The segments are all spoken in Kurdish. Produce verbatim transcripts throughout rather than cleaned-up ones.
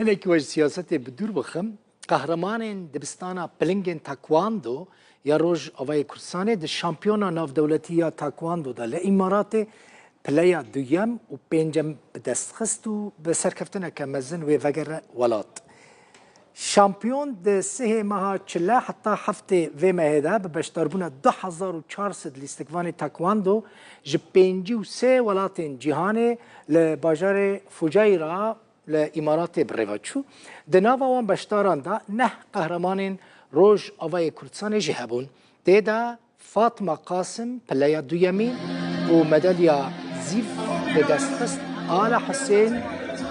Hinekî we ji siyasetê bi dûr bixim, qehremanên dibistana pilingên taekwondo ya Rojavayê Kurdistanê di şampiyona navdewletî ya taekwondo de li Îmaratê pileya duyem û pêncem bi dest xist û bi serkeftineke mezin wê vegere welat. Şampiyon di sihê meha çile heta heftê vê mehê de bi beşdarbûna du hezar û çar sed lîstikvanê taekwondo ji pêncî û sê welatên cîhanê li bajarê Fuceyra li Îmaratê bi rê ve çû. Di nava wan beşdaran de neh qehremanên Rojavayê Kurdistanê jî hebûn. Tê de Fatma Qasim pileya duyemî û medalya zîv bi dest xist. Ala Husên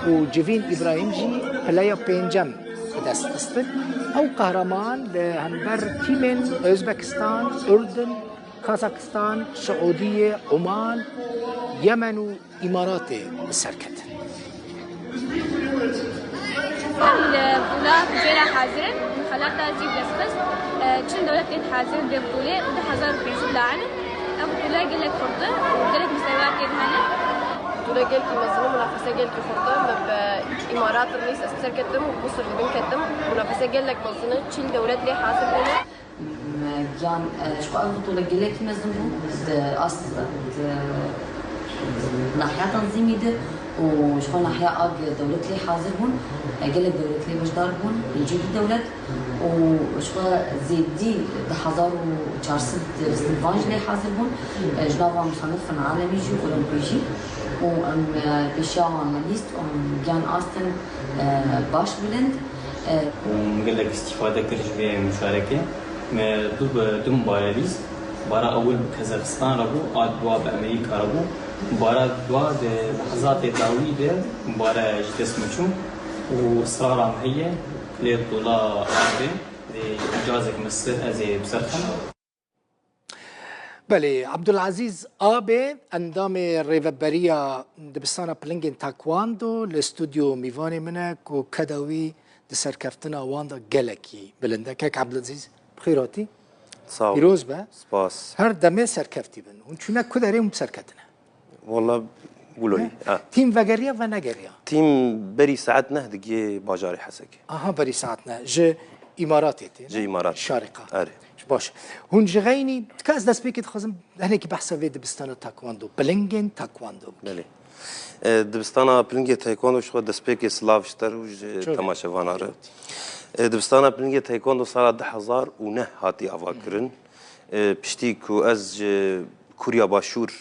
û Civîn Îbrahîm jî pileya pêncem bi dest xistin. Ew qehreman li hember tîmên Ozbekistan, Urdun, Kazakistan, Siûdiyê, Oman, Yemen û Îmaratê bi ser ketin. Em li Bûla Fuzeyra hazir in, xelata zî bi dest xist. Çil dewlet tên hazir in vê bûlê û du hezar û pênc sed lain in. Ev bûle gelek xurt e û gelek mistewayên tê de hene. Bûle gelkî mezin e, munafese gelkî xurt e. Me bi Îmarat re nîst, ez bi ser ketim û Misir li bin ketim. Munafese gelek mezin e, çil dewlet lê hazir bûne. Giyan, e, ji xwe ev butûle gelekî mezin bû, di ast, di nahiya tanzîmî de û ji xwe nahiya A G dewlet lê hazir bûn, e, gelek dewlet lê beşdar bûn, pêncî du dewlet û ji xwe zêdî du hezar û çar sed lîstikvan jî lê hazir bûn. E, ji nava musanifin alemî jî, olimpî jî û em, e, pêşiya wan me lîst û em giyan astin, e, baş bilind. E, û min gelek îstîfade kir ji vê muşarekê. Me du bi du mubare lîst. Mubara ewil bi Kazakistan re bû, a dua bi Amerîka re bû. Mubara dua di lehzatê dawî de mubare ji dest min çû û israra min heye lê tola avê dê îcazek min sir ez ê bi ser xim. Belê, Abdulazîz Abê, endamê rêveberiya dibistana pilingên taekwondo, li stûdyo mîvanê min e ku keda wî di serkeftina wan de gelekî bilind e. Kek Abdulazîz, bi xêr hatî. Sağ ol. Pîroz be. Spas. Her demê serkeftî bin. Hûn çûne ku derê hûn bi ser ketine? Walla, wilo yî. Ne? Ha. Tîm vegeriya ve negeriya? Tîm berî saet neh digihê bajarê Hesekê. Aha, berî saet neh. Ji Îmaratê tê, ne? Ji Îmarat. Şarika. Erê. Baş. Hûn ji xeynî, tika ez destpêkê dixwazim hinekî behsa vê dibistana taekwondo, pilingên taekwondo bike. Belê. E, dibistana pilingê taekwondo ji xwe destpêkê silav ji te re û ji temaşevana re. E, dibistana pilingê taekwondo sala du hezar û neh hatî avakirin. E, piştî ku ez ji Kurya Başûr,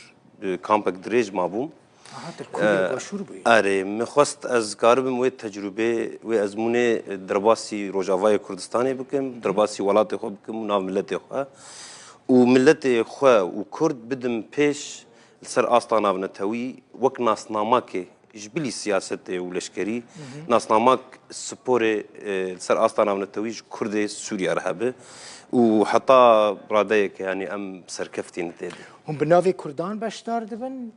e, kampek dirêj mabûm. Aha, tu li Kurya Başûr bûyî? Erê, min xwest ez karibim wê tecrûbê, wê ezmûnê derbasî Rojavayê Kurdistanê bikim, derbasî welatê xwe bikim û nav miletê xwe. Û miletê xwe û Kurd bidim pêş li ser asta navnetewî wek nasnamakê ji bilî siyasetê û leşkerî, nasnamak sporê, e, li ser asta navnetewî ji Kurdê Sûriye re hebe. Û heta radeyeke, yanî em serkeftî ne tê de. Hûn bi navê Kurdan beşdar dibin?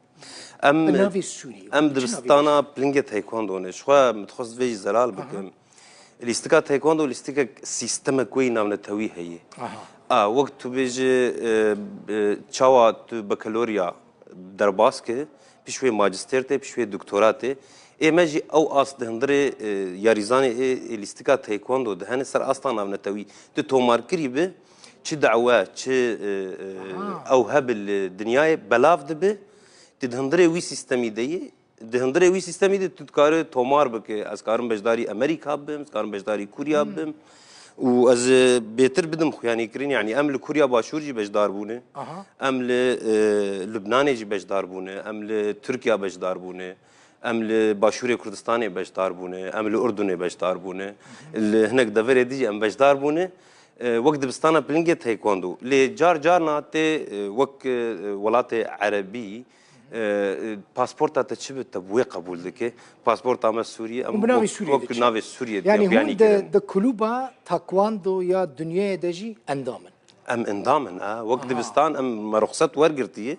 Em, bi navê Sûriyê. Em dibistana pilingê taekwondo ne. Ji xwe min dixwest vê jî zelal bikim. Lîstika taekwondo lîstikek sîstemek wê yî navnetewî heye. Aha. A, wek tu bêjî, e, e, çawa tu bakalorya derbas ke, pişt wê majistêr tê, pişt wê doktora tê. Ê me jî ew ast di hundirê, e, yarîzanê ê, ê lîstika taekwondo de hene ser asta navnetewî. Tu tomarkirî bi, çi dawe, çi, e, e, ew hebe li dinyayê belav dibe, tu di hundirê wî sîstemî de yî, di hundirê wî sîstemî de tu dikarî tomar bike, ez karim beşdarî Amerîka bibim, ez karim beşdarî Kurya bibim. Û ez, e, bêtir bidim xuyanîkirin, yanî em li Kurya Başûr jî beşdar bûne, em li, e, Lubnanê jî beşdar bûne, em li Tirkiya beşdar bûne, em li Başûrê Kurdistanê beşdar bûne, em li Urdunê beşdar bûne, li hinek deverê dî jî em beşdar bûne. E, wek dibistana pilingê taekwondo. Lê car carna tê, e, wek, e, welatê erebî, e, e, pasporta te çi bi te bi wê qebûl dike. Pasporta me Sûriyê, em wek, wek navê Sûriyê diye xuyanî kirin. Yanî hûn di, di kulûba taekwondo ya dinyayê de jî endam in? Em endam in, a. Wek dibistan em me ruxset wergirtiye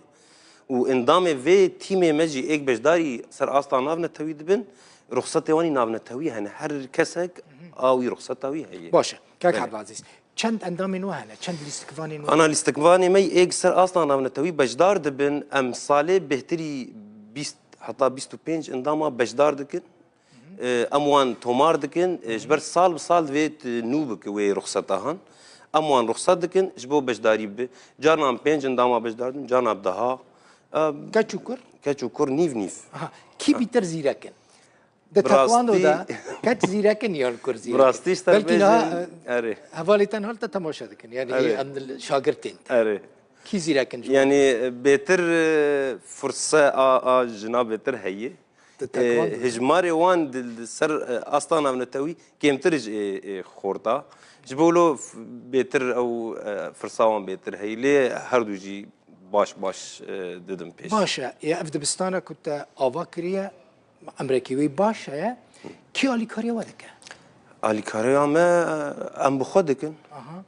û endamê vê tîmê me jî êk beşdarî ser asta navnetewî dibin, ruxsetê wan î navnetewî hene. Her kesek a wî ruxseta wî heye. Baş e. Kak Abdulazîz, çend endamên we hene? Çend lîstikvanên we? Ana lîstikvanê me êk ser asta navnetewî beşdar dibin. Em salê bêhtirî bîst heta bîst û pênc endama beşdar dikin. E, em wan tomar dikin, e, ji ber sal bi sal divê tu nû bike wê ruxseta han. Em wan ruxset dikin, ji bo beşdarî bibe. Carna em pênc endama beşdar dibin, carna bi deha. E, Keç û kur? Keç û kur nîv nîv. Aha. Kî bîtir zîrek in? Di Bi rastî taekwondo de keç zîrek in yan kur zîrek in? Bi rastî ji te Belkî niha, bêjin, e, erê. Hevalê te niha li te temaşe dikin. Yani Erê. Em şagirtên te. Erê. Kî zîrek in ji bo? Yani, e, bêtir, e, furse a, a jina bêtir heye. Di E, taekwondo de. Hejmarê wan di, di ser, e, asta navnetewî kêmtir ji, e, e, xorta. Ji bo lo f-, bêtir ew, e, firsa wan bêtir heye. Lê her du jî baş baş, e, didin pêş. Baş e. Ya ev dibistana ku te ava kiriye, emrekî wî baş heye. Kî alîkariya we dike? Alîkariya me, e, em bi xwe dikin. Aha.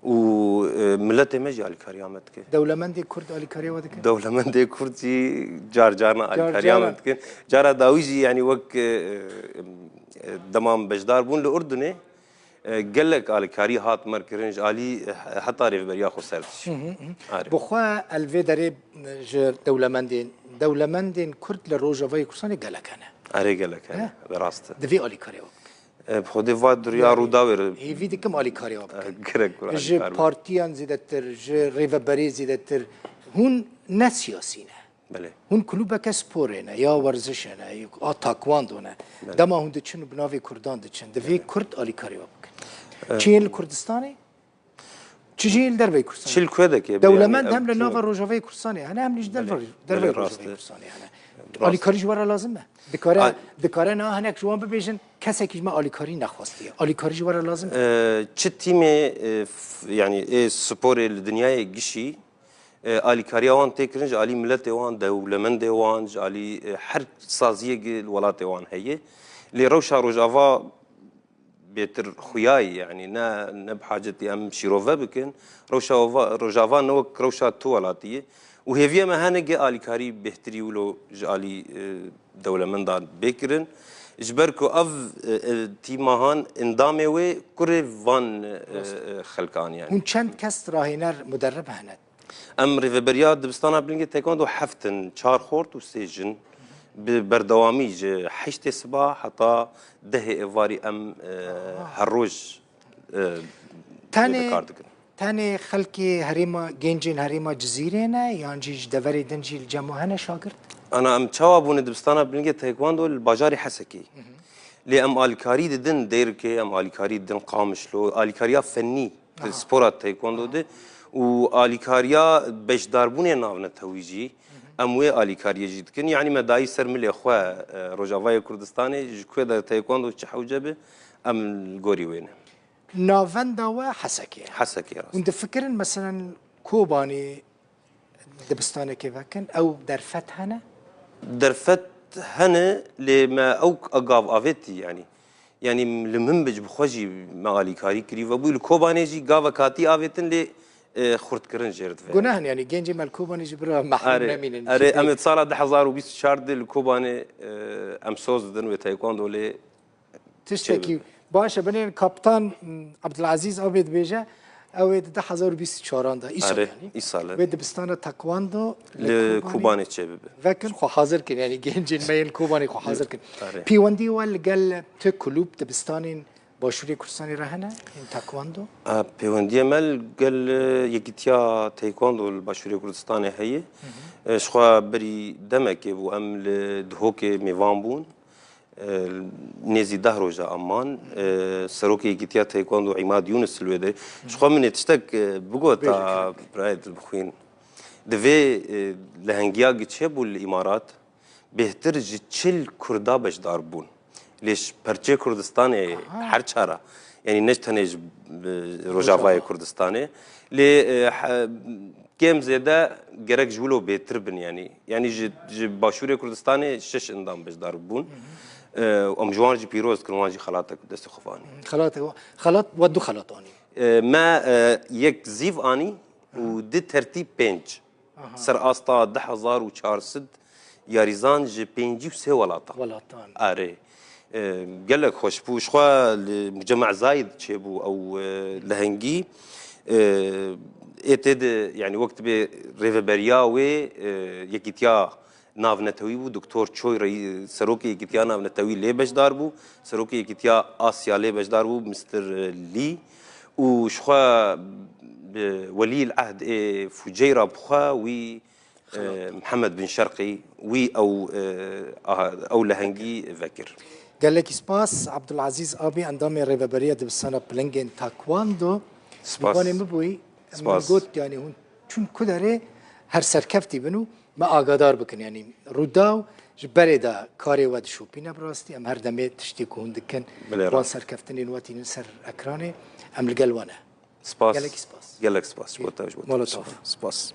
Û, e, miletê me jî alîkariya me dike. Dewlemendê Kurd alîkariya we dike? Dewlemendê Kurd jî car carna Car alîkariya me caran. Dikin. Cara dawî jî, yani, wek, e, e, dema em beşdar bûn li Urdunê, e, gelek alîkarî hat me re kirin ji alî, e, heta rêveberiya xweser dişî. Hı hı, hı. Arê. Bi xwe el vê derê, e, ji dewlemendên, dewlemendên Kurd li Rojavayê Kurdistanê gelek hene. Erê, gelek hene. He? Bi rast e. Divê alîkariya we bikin. E, bi Xwedê va duriya Yani, Rûdawê re. Hêvî dikim alîkariya we bikin. E, gerek kur Ji alîkar be. Partiyan zêdetir, ji rêveberê zêdetir. Hûn ne siyasî ne. Belê. Hûn klûbeke sporê ne, ya werzişê ne, a taekwondo ne. Belê. Dema hûn diçin û bi navê Kurdan diçin, divê Belê. Kurd alîkariya we bikin. E. Çi yên li Kurdistanê? Çi jî li derveyî Kurdistanê? Çi li ku dike? Dewlemend Yani, hem li ev nava tîm- Rojavayê Kurdistanê hene, hem jî Belê, derveyî, belê, derveyî rast Rojavayê e. Kurdistanê hene. Rast. Alîkarî ji we re lazim e? Dikare, Al- dikare niha hinek ji wan bibêjin, kesekî ji me alîkarî nexwastiye. Alîkarî ji we re lazim e? Ee, çi tîmê, e, f-, yani, ê sporê li dinyayê gişî, e, alîkariya wan tê kirin ji alî miletê wan, dewlemendê wan, ji alî, e, her saziyekê li welatê wan heye. Lê rewşa Rojava bêtir xuyayî, yani ne, ne bi hacetî em şîrove bikin. Rewşa ova-, Rojava ne wek rewşa tu welatî ye. Û hêviya me hinekê alîkarî bêhtirî wilo ji alî, e, dewlemendan bê kirin. Ji ber ku ev, e, e, tîma han endamê wê kurê van, e, e, xelkan yani. Hûn çend kes rahêner muderrib hene? Em rêveberiya dibistana Bilingê Taekwondo heft in, çar xort û sê jin. Bi berdewamî ji heştê siba heta dehê êvarî em, e, her roj, e, Tenê, lê kar dikin. Tenê xelkê herêma, gencên herêma Cizîrê ne, yan jî ji deverê din jî li cem we hene şagirt? Ana em çawa bûne dibistana Bilingê Taekwondo li bajarê Hesekê. Lê em alîkarî didin Dêrikê, em alîkarî didin Qamişlo, alîkariya fennî di Aha. spora taekwondo de û alîkariya beşdarbûnê navnetewî jî, em wê alîkariyê jî dikin. Yanî me dayî ser milê xwe, e, Rojavayê Kurdistanê, ji ku de taekwondo çi hewce be, em li gorî wê ne. Navenda we Hesekê ye. Hesekê, rast. Hûn difikirin, meselen, Kobanê dibistanekê vekin, ew derfet hene? Derfet hene, lê me ew gav avêtî, yanî. Yanî li min bi, ji bi xwe jî me alîkarî kirî vebû. Li Kobanê jî gavek hatî avêtin, lê, e, xurtkirin jêr dibe. Guneh in, yanî gencê me li Kobanê jî bira mehrûm Erê, nemînin. erê, Jî em ê sala du hezar û bîst û çar de li Kobanê, e, em soz didin wê taekwondo, lê Tiştekî çê bibe. Baş e, binên kaptan, m, Abdulazîz Abê dibêje, ew ê di du hezar û bîst û çaran de, îsal Erê, yanî. îsal e. Wê dibistana taekwondo Li li Kobanê Kobanê çê bibe. vekin, xwe hazir kin, yanî gencên me yên Kobanê xwe hazir kin. Erê. Pêwendî we li gel tu kulûb dibistanên Başûrê Kurdistanê re hene, yên taekwondo? A, pêwendiya me li gel, e, Yekîtiya Taekwondo li Başûrê Kurdistanê heye. Hı hı. E, ji xwe berî demekê bû, em li Duhokê mêvan bûn. E, nêzî deh roja em man. E, Serokê Yekîtiya Taekwondo Îmad Yûnis li wê de. Ji xwe min ê tiştek, e, bigota Bêje, kêrek. birayê dilbixwîn. Divê, e, lehengiya giçê bû li Îmarat. Bêhtir ji çil Kurda beşdar bûn. Lê ji perçê Kurdistanê Aha. her çara. Yanî ne ji tenê ji, e, Rojavayê Rojava. Kurdistanê. Lê, e, he, kêm zêde gerek ji wilo bêtir bin, yanî. Yanî ji, ji Başûrê Kurdistanê şeş endam beşdar bûn. Hı hı. E, em ji wan jî pîroz dikin, wan jî xelatek bi destê xwe ve anî. Xelat, xelat we du xelat anî. E, me, e, yek zîv anî û Aha. di tertîb pênc. Aha. Ser asta du hezar û çar sed yarîzan ji pêncî û sê welatan. Welatan. Erê. E, gelek xweş bû. Ji xwe li Mucema Zayid çêbû ew, e, lehengî. E, ê tê de, yani wek dibê rêveberiya wê, e, yekîtiya navnetewî bû. Doktor Choi rey-, serokê Yekîtiya Navnetewî lê beşdar bû. Serokê Yekîtiya Asya lê beşdar bû, Mister Lee. Û jixwe, e, welî el-ehd ê Fujeyra bixwe wî, e, Mihemed bin Şerqî, wî ew, e, aha, ew lehengî vekir. Gelekî spas. Abdulazîz Abî, endamê Rêveberiya Dibistana Pilingên Taekwondo, Spas. Mîvanê min bûyî. Min Spas. Got, yanî hûn çûn ku derê her serkeftî bin û me agadar bikin. Yanî Rûdaw ji berê de karê we dişopîne, bi rastî em her demê tiştê ku hûn dikin, Belê wan rast. Serkeftinên we tînin ser ekranê, em li gel we ne. Spas. Gelekî spas. Gelek spas ji bo te, ji bo te. Mala te xweş. Spas.